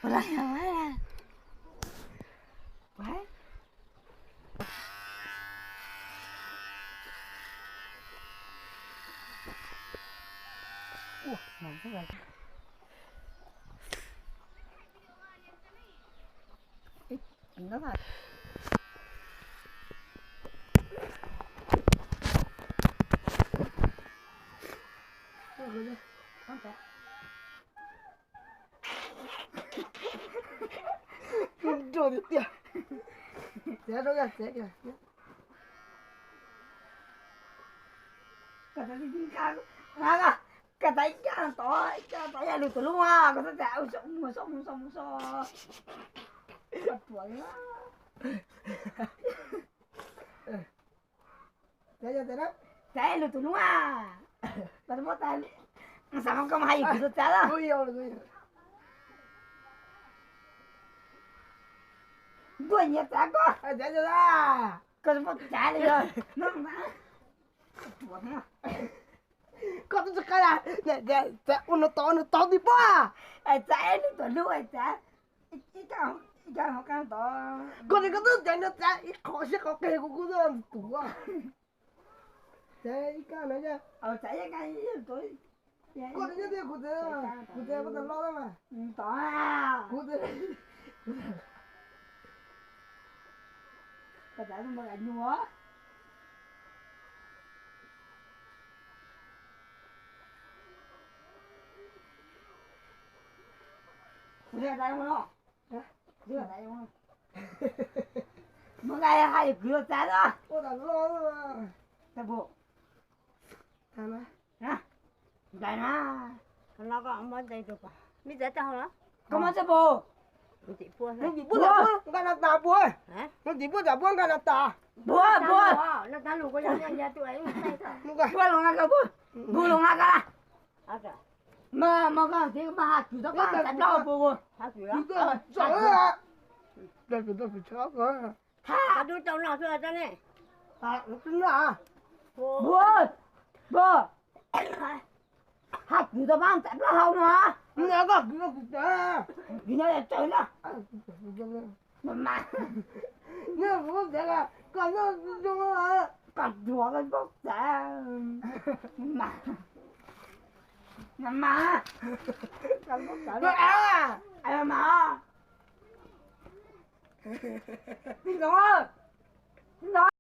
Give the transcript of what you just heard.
Pala. Nrog tiag tiag. Txiav rau yog txiav kìa. Koj txav ib kab tod, ib kab tod yog lwm tus lub, koj txhob txav mus so mus so mus so. Txav lwm tus lub, koj txhob txav, xav koj mas hais yus kuv txav txav. Ntuj, nyias txav koj, koj txhob txav li. Koj twb tsis qab, txav ua no tod no tod twb pom. Txav lwm tus lub, txav. Koj, koj twb txav no txav ib qho siab qhov qeg kuv kuj tuaj tus. Txav ib kab no, koj twb nyob tiag, kuv txav, kuv txav pab tas loj na mas. Kuv txav, kuv txav. Mus nqa hais kwv txav na. Nqa na. Koj muab txav puag, nqa na tas puag, nqa na tas puag, puag, puag, puag los nqa koj puag, puag los nqa koj. Mas, mas koj txiv mas hais kwv tau koj txav plaub puag puag. Thaum dub tau no xwb tau ne. Puag, puag. Hais kwv tau mas txav plaub hau no. Koj kwv, kwv no yog tsawg na. Mas, mas. Koj nyob zoo, koj duav koj txav. Mas, mas, mas. Mas, mas. Tij Ntxoov, Tij Ntxoov.